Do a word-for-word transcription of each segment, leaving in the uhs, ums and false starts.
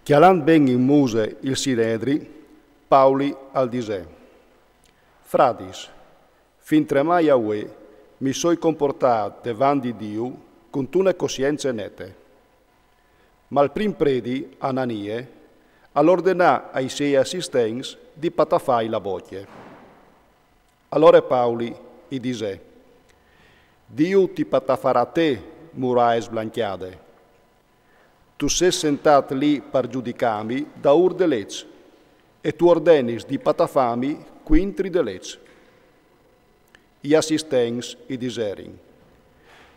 Cjalant ben in muse il Sinedri, Pauli al disè: Fradis, fintremai a vuê mi soi comportât devant di Diu cuntune cossience nete. Ma il prin predi, Ananie, al ordenà ai siei assistents di patafâi la bocje. Alore Pauli i disè: Diu ti patafarà te, murae sblancjade. Tu sês sentât li par judicâmi daûr de leç, e tu ordenis di patafâmi cuintri de leç. I assistents i diserin: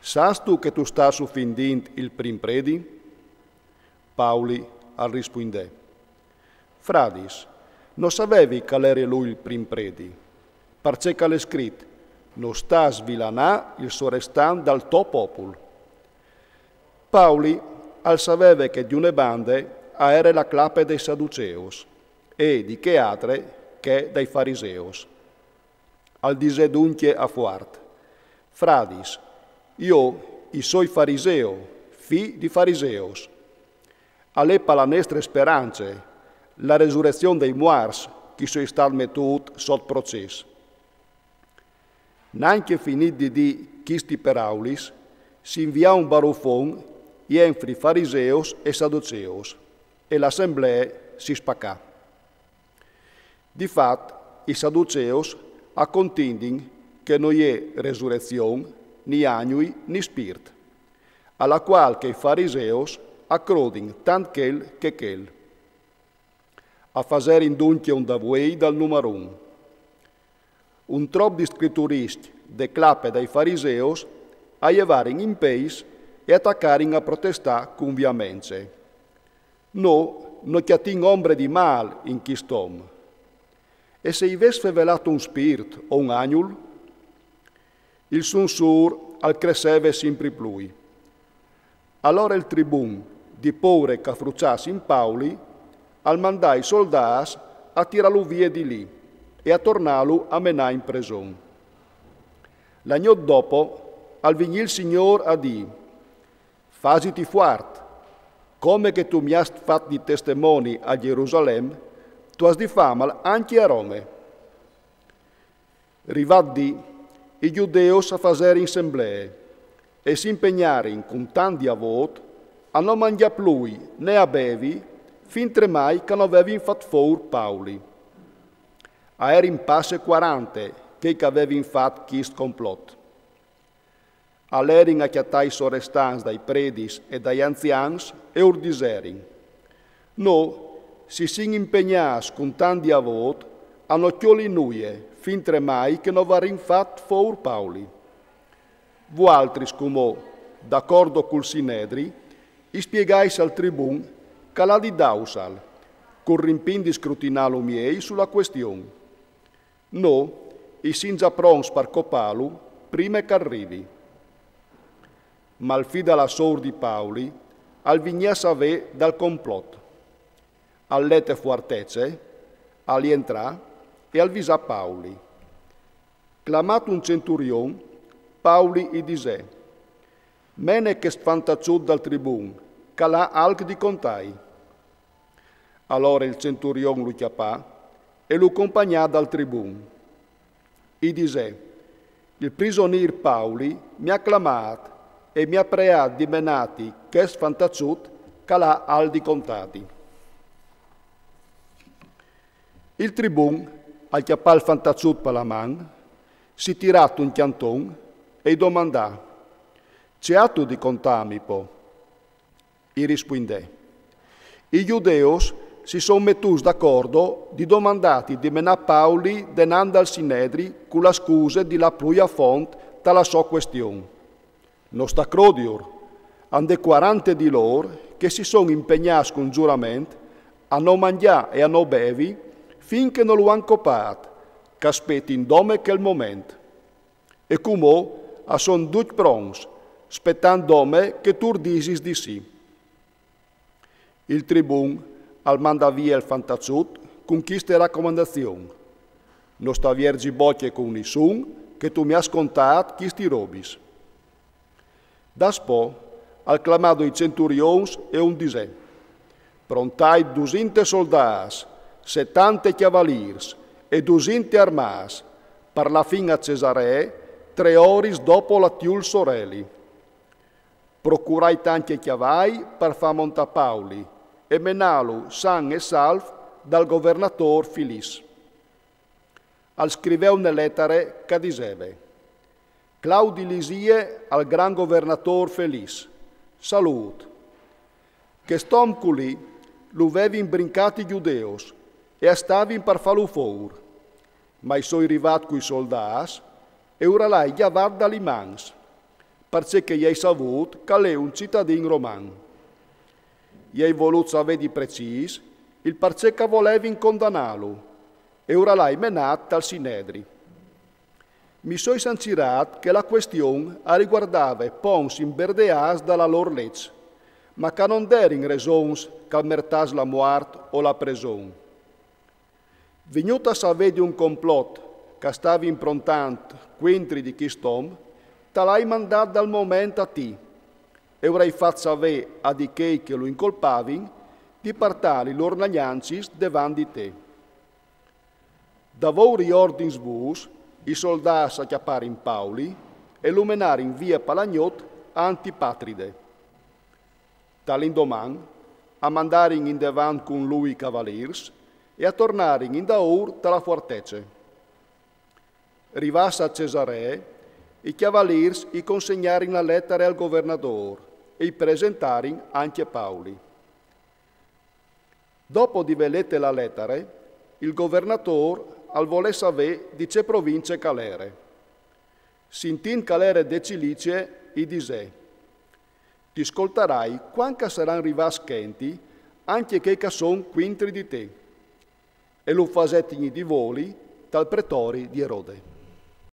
Sâstu che tu stâs ufindint il prin predi? Pauli al rispuindè: Fradis, no savevi che al ere lui il prin predi, parcè che al è scrit: No sta svilanâ il sorestant dal to popul. Pauli al saveve che di une bande a ere la clape dai saduceus e di chê altre chê dai fariseus. Al disè duncje a fuart: Fradis, jo i soi fariseu, fi di fariseus. Al è par la nestre sperance, la resurezion dai muarts, ch'i soi stât metût sot procès. Nancje finît di dî chisti peraulis, si invià un barufon jenfri fariseus e saduceus, e la assemblee si spacà. Di fat, i saduceus a contindin che no je resurezion, ni agnui, ni spirt, a la cuâl che i fariseus a crodin tant chel che chel. A faserin duncje un davuei dal numarun. Un trop di scrituriscj de clape dai fariseus a jevarin in peis e a tacarin a protestâ cun viamence: No, no cjatìn ombre di mâl in chist om. E se i ves fevelât un spirt o un agnul? Il sunsûr al cresseve simpri plui. Alore il tribun, di pôre ch'a fruçassin Pauli, al mandà i soldâts a tirâlu vie di li e a tornâlu a menâ in preson. La gnot dopo al vignì il Signôr a dî: Fasiti fuart, come che tu mi âs fat di testemoni a Jerusalem, tu âs di fâmal ancje a Rome. Rivât dì, i judeus a faserin assemblee e si impegnarin cun tant di avôt a no mangjâ plui né a bevi, fintremai ch'a no vevin fat four Pauli. A erin passe cuarante chei ch'a vevin fat chist complot. A lerin a cjatâ i sorestants dai predis e dai anzians e ur diserin: No, si sin impegnâts cun tant di avôt a no cjoli nuie, fintremai che no varìn fat four Pauli. Vualtris cumò, d'acordo cul Sinedri, i spiegais al tribun ch'al à di dâusal, cul rimpint di scrutinâlu miei su la cuestion. No, i sin za pronts par copâlu prime ch'al rivi. Ma il fi da la sour di Pauli al vignì a savê dal complot. Al lete fuartece, al jentrà e al visà Pauli. Clamât un centurion, Pauli i disè: Mene chest fantaçut dal tribun, ch'al à alc di contâi. Alore il centurion lu cjapà e lu compagnà dal tribun. I disè: Il prisonîr Pauli mi à clamât e mi à preât di menâti chest fantaçut ch'al à alc di contâti. Il tribun al cjapà il fantaçut par la man, si tirà tun cjanton e i domandà: Ce âstu di contâmi po? I rispuindè: I judeus si son metûts d'acordo di domandâti di menâ Pauli denant dal Sinedri cu la scuse di lâ plui a font ta la sô cuestion. No sta crodiur, a 'nd è cuarante di lôr che si son impegnâts cun zurament a no mangjâ e a no bevi fin che no lu àn copât, ch'a spetin dome chel moment. E cumò a son ducj pronts, spetant dome che tu ur disis di sì. Il tribun al mandà vie il fantaçut cun chiste racomandazion: No sta vierzi bocje cun nissun che tu mi âs contât chisti robis. Daspò al clamà doi centurions e un disè: Prontait dusinte soldâts, setante cjavalîrs e dusinte armâts, par lâ fin a Cesaree, trê oris dopo la Tiul Soreli. Procurait ancje cjavai par fâ montâ Pauli e menâlu san e salf dal governadôr Filis. Al scrivè une letare che e diseve: Claudi Lisie al gran governadôr Filis, salût. Chest om culì lu vevin brincât i gjudeus e a stavin par fâlu fûr. Ma i soi rivât cui soldâts e ur alai gjavât da li mans, parcè che i ai savût che al è un citadin roman. I ai volût savê di precîs il parcè che a volevin condanâlu e ur alai menât tal Sinedri. Mi soi sancirât che la cuestion a riguardave ponts imberdeâts da la lôr leç, ma che no 'nd erin resons che al mertàs la muart o la preson. Vignût a savê di un complot che a stavin prontant cuintri di chist om, tal ai mandât dal moment a ti e ur ai fat savê a di chei che lu incolpavin di puartâ li lôr nagnancis devant di te. Davour i ordins vûts, i soldâts a cjaparin Pauli e lu menarin vie pa la gnot a Antipatride. Tal indoman a mandarin indevant cun lui i cavalîrs e a tornarin indaûr ta la fuartece. Rivâts a Cesaree, i cavalîrs i consegnarin la letare al governadôr e i presentarin ancje Pauli. Dopo di vê lete la letare, il governadôr al volè savê di ce provincie che al ere. Sintint che al ere de Cilicie, i disè: Ti scoltarai cuant che a saran rivâts chenti, ancje chei che a son cuintri di te. E lu fasè tignî di voli tal pretori di Erode.